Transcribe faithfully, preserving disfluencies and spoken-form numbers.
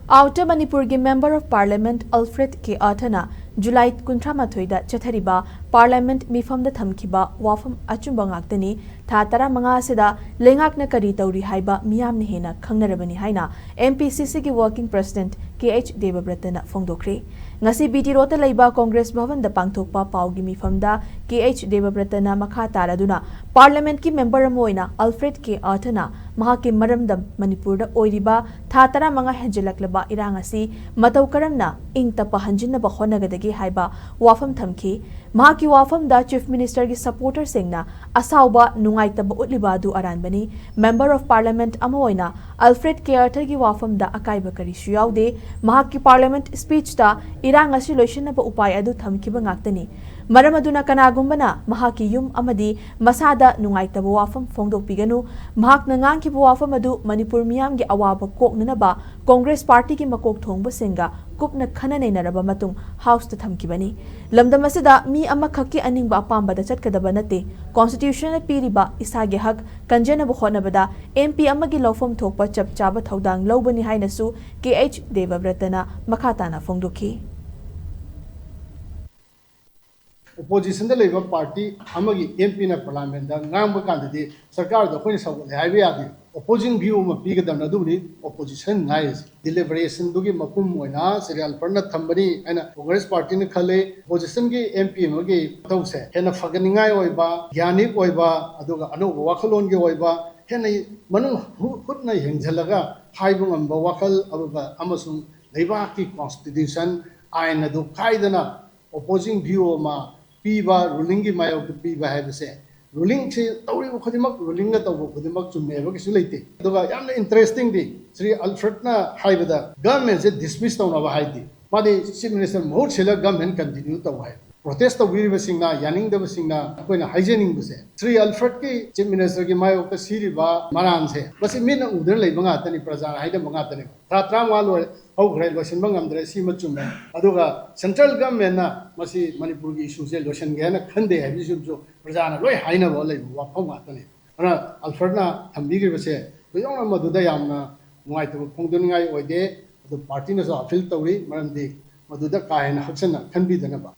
Outer ꯃꯅꯤꯄꯨꯔꯒꯤ Member of Parliament Alfred K Arthur ꯅ July ꯀꯨꯟꯊ꯭ꯔꯥ ꯃꯥꯊꯣꯏꯗ ꯆꯠꯊꯔꯤꯕ Parliament ꯃꯤꯐꯝꯗ ꯊꯝꯈꯤꯕ ꯋꯥꯐꯝ ꯑꯆꯨꯝꯕ ꯉꯥꯛꯇꯅꯤ꯫ ꯊꯥ ꯇꯔꯥꯃꯉꯥ ꯑꯁꯤꯗ ꯂꯩꯉꯥꯛꯅ ꯀꯔꯤ ꯇꯧꯔꯤ ꯍꯥꯏꯕ ꯃꯤꯌꯥꯝꯅ ꯍꯦꯟꯅ ꯈꯪꯅꯔꯕꯅꯤ ꯍꯥꯏꯅ M P C C ꯒꯤ Working President K H ꯗꯦꯕꯕ꯭ꯔꯇꯅ ꯐꯣꯡꯗꯣꯛꯈ꯭ꯔꯦ꯫ ꯉꯁꯤ B T Road ꯇ ꯂꯩꯕ Congress ꯚꯕꯟꯗ ꯄꯥꯡꯊꯣꯛꯄ ꯄꯥꯎꯒꯤ ꯃꯤꯐꯝꯗ K H ꯗꯦꯕꯕ꯭ꯔꯇꯅ ꯃꯈꯥ ꯇꯥꯔꯗꯨꯅ Parliament ꯀꯤ member ꯑꯃ ꯑꯣꯏꯅ Alfred K Arthur ꯅ ꯃꯍꯥꯛꯀꯤ ꯃꯔꯝꯗꯝ ꯃꯅꯤꯄꯨꯔꯗ ꯑꯣꯏꯔꯤꯕ ꯊꯥ ꯇꯔꯥꯃꯉꯥ ꯍꯦꯟꯖꯤꯜꯂꯛꯂꯕ ꯏꯔꯥꯡ ꯑꯁꯤ ꯃꯇꯧ ꯀꯔꯝꯅ ꯏꯪ ꯇꯞꯄ ꯍꯟꯖꯤꯟꯅꯕ ꯍꯣꯠꯅꯒꯗꯒꯦ ꯍꯥꯏꯕ ꯋꯥꯐꯝ ꯊꯝꯈꯤ꯫ ꯃꯍꯥꯛꯀꯤ ꯋꯥꯐꯝꯗ Chief Minister ꯒꯤ supporter ꯁꯤꯡꯅ ꯑꯁꯥꯎꯕ, ꯅꯨꯡꯉꯥꯏꯇꯕ ꯎꯠꯂꯤꯕ ꯑꯗꯨ ꯑꯔꯥꯟꯕꯅꯤ꯫ Member of Parliament ꯑꯃ ꯑꯣꯏꯅ Alfred K Arthur ꯒꯤ ꯋꯥꯐꯝꯗ ꯑꯀꯥꯏꯕ ꯀꯔꯤꯁꯨ ꯌꯥꯎꯗꯦ꯫ ꯃꯍꯥꯛꯀꯤ Parliament speech ꯇ ꯏꯔꯥꯡ ꯑꯁꯤ ꯂꯣꯏꯁꯤꯟꯅꯕ ꯎꯄꯥꯏ ꯑꯗꯨ ꯊꯝꯈꯤꯕ ꯉꯥꯛꯇꯅꯤ꯫ ꯃꯔꯝ ꯑꯗꯨꯅ ꯀꯅꯥꯒꯨꯝꯕꯅ ꯃꯍꯥꯛꯀꯤ ꯌꯨꯝ ꯑꯃꯗꯤ ꯃꯁꯥꯗ ꯅꯨꯡꯉꯥꯏꯇꯕ ꯋꯥꯐꯝ ꯐꯣꯡꯗꯣꯛꯄꯤꯒꯅꯨ꯫ ꯃꯍꯥꯛꯅ ꯉꯥꯡꯈꯤꯕ ꯋꯥꯐꯝ ꯑꯗꯨ ꯃꯅꯤꯄꯨꯔ ꯃꯤꯌꯥꯝꯒꯤ ꯑꯋꯥꯕ ꯀꯣꯛꯅꯅꯕ Congress party ꯒꯤ ꯃꯀꯣꯛ ꯊꯣꯡꯕꯁꯤꯡꯒ ꯀꯨꯞꯅ ꯈꯟꯅ ꯅꯩꯅꯔꯕ ꯃꯇꯨꯡ House ꯇ ꯊꯝꯈꯤꯕꯅꯤ꯫ ꯂꯝꯗꯝ ꯑꯁꯤꯗ ꯃꯤ ꯑꯃꯈꯛꯀꯤ ꯑꯅꯤꯡꯕ ꯑꯄꯥꯝꯕꯗ ꯆꯠꯀꯗꯕ ꯅꯠꯇꯦ꯫ Constitution ꯅ ꯄꯤꯔꯤꯕ ꯏꯁꯥꯒꯤ ꯍꯛ ꯀꯟꯖꯅꯕ ꯍꯣꯠꯅꯕꯗ M P ꯑꯃꯒꯤ ꯂꯧꯐꯝ ꯊꯣꯛꯄ ꯆꯞ ꯆꯥꯕ ꯊꯧꯗꯥꯡ ꯂꯧꯕꯅꯤ ꯍꯥꯏꯅꯁꯨ K H ꯗꯦꯕꯕ꯭ꯔꯇꯅ ꯃꯈꯥ ꯇꯥꯅ ꯐꯣꯡꯗꯣꯛꯈꯤ꯫ Opposition ꯗ ꯂꯩꯕ party ꯑꯃꯒꯤ M P ꯅ Parliament ꯇ ꯉꯥꯡꯕ ꯀꯥꯟꯗꯗꯤ ꯁꯔꯀꯥꯔꯗ ꯑꯩꯈꯣꯏꯅ ꯁꯧꯒꯠꯂꯦ ꯍꯥꯏꯕ ꯌꯥꯗꯦ꯫ Opposing view ꯑꯃ ꯄꯤꯒꯗꯕꯅꯤ, ꯑꯗꯨꯕꯨꯅꯤ opposition ꯍꯥꯏꯔꯤꯁꯦ꯫ Deliberation ꯗꯨꯒꯤ ꯃꯄꯨꯝ ꯑꯣꯏꯅ ꯁ꯭ꯔꯤ ꯑꯜꯐ꯭ꯔꯦꯗꯅ ꯊꯝꯕꯅꯤ ꯍꯥꯏꯅ Congress party ꯅ ꯈꯜꯂꯤ꯫ Opposition ꯒꯤ M P ꯑꯃꯒꯤ ꯃꯊꯧꯁꯦ ꯍꯦꯟꯅ ꯐꯒꯠꯅꯤꯡꯉꯥꯏ ꯑꯣꯏꯕ, ꯒ꯭ꯌꯥꯅꯤꯛ ꯑꯣꯏꯕ, ꯑꯗꯨꯒ ꯑꯅꯧꯕ ꯋꯥꯈꯜꯂꯣꯟꯒꯤ ꯑꯣꯏꯕ, ꯍꯦꯟꯅ ꯃꯅꯨꯡ ꯍꯨ-, ꯍꯨꯠꯅ ꯌꯦꯡꯁꯤꯜꯂꯒ ꯍꯥꯏꯕ ꯉꯝꯕ ꯋꯥꯈꯜ, ꯑꯗꯨꯒ ꯑꯃꯁꯨꯡ ꯂꯩꯕꯥꯛꯀꯤ constitution, ꯑꯥꯏꯟ ꯑꯗꯨ ꯀꯥꯏꯗꯅ opposing view ꯑꯃ ꯄꯤꯕ, ruling ꯒꯤ ꯃꯥꯌꯣꯛꯇ ꯄꯤꯕ ꯍꯥꯏꯕꯁꯦ, ruling ꯁꯤ ꯇꯧꯔꯤꯕ ꯈꯨꯗꯤꯡꯃꯛ, ruling ꯅ ꯇꯧꯕ ꯈꯨꯗꯤꯡꯃꯛ ꯆꯨꯝꯃꯦ ꯍꯥꯏꯕ ꯀꯩꯁꯨ ꯂꯩꯇꯦ꯫ ꯑꯗꯨꯒ ꯌꯥꯝꯅ interesting ꯗꯤ ꯁ꯭ꯔꯤ ꯑꯜꯐ꯭ꯔꯦꯗꯅ ꯍꯥꯏꯕꯗ government ꯁꯦ dismiss ꯇꯧꯅꯕ ꯍꯥꯏꯗꯦ꯫ ꯃꯥꯗꯤ Chief Minister ꯃꯍꯨꯠ ꯁꯤꯜꯂꯒ government continue ꯇꯧ ꯍꯥꯏ꯫ Protest ꯇꯧꯕꯤꯔꯤꯕꯁꯤꯡꯅ, ꯌꯥꯅꯤꯡꯗꯕꯁꯤꯡꯅ ꯑꯩꯈꯣꯏꯅ ꯍꯥꯏꯖꯅꯤꯡꯕꯁꯦ, ꯁ꯭ꯔꯤ ꯑꯜꯐ꯭ꯔꯦꯗꯀꯤ Chief Minister ꯒꯤ ꯃꯥꯌꯣꯛꯇ ꯁꯤꯔꯤꯕ ꯃꯔꯥꯟꯁꯦ, ꯃꯁꯤ ꯃꯤꯠꯅ ꯎꯗꯨꯅ ꯂꯩꯕ ꯉꯥꯛꯇꯅꯤ, ꯄ꯭ꯔꯖꯥꯅ ꯍꯥꯏꯅꯕ ꯉꯥꯛꯇꯅꯦꯕ꯫ ꯊꯥ ꯇꯔꯥꯃꯉꯥ ꯂꯣꯏ-, ꯍꯧꯈ꯭ꯔꯦ, ꯂꯣꯏꯁꯤꯟꯕ ꯉꯝꯗ꯭ꯔꯦ, ꯁꯤꯃ ꯆꯨꯝꯃꯦ꯫ ꯑꯗꯨꯒ central government ꯅ ꯃꯁꯤ ꯃꯅꯤꯄꯨꯔꯒꯤ issue ꯁꯦ ꯂꯣꯏꯁꯤꯟꯒꯦ ꯍꯥꯏꯅ ꯈꯟꯗꯦ ꯍꯥꯏꯕꯁꯤꯁꯨ ꯄ꯭ꯔꯖꯥꯅ ꯂꯣꯏ ꯍꯥꯏꯅꯕ ꯂꯩꯕ ꯋꯥꯐꯝ ꯉꯥꯛꯇꯅꯤ꯫ ꯑꯗꯨꯅ ꯑꯜꯐ꯭ꯔꯦꯗꯅ ꯊꯝꯕꯤꯈ꯭ꯔꯤꯕꯁꯦ ꯊꯣꯏꯗꯣꯛꯅ ꯃꯗꯨꯗ ꯌꯥꯝꯅ ꯅꯨꯡꯉꯥꯏꯇꯕ ꯐꯣꯡꯗꯣꯛꯅꯤꯡꯉꯥꯏ ꯑꯣꯏꯗꯦ꯫ ꯑꯗꯨ ꯄꯥꯔꯇꯤꯅꯁꯨ ꯑꯄꯤꯜ ꯇꯧꯔꯤ, ꯃꯔꯝꯗꯤ ꯃꯗꯨꯗ ꯀꯥ ꯍꯦꯟꯅ ꯍꯛꯆꯟꯅ ꯈꯟꯕꯤꯗꯅꯕ꯫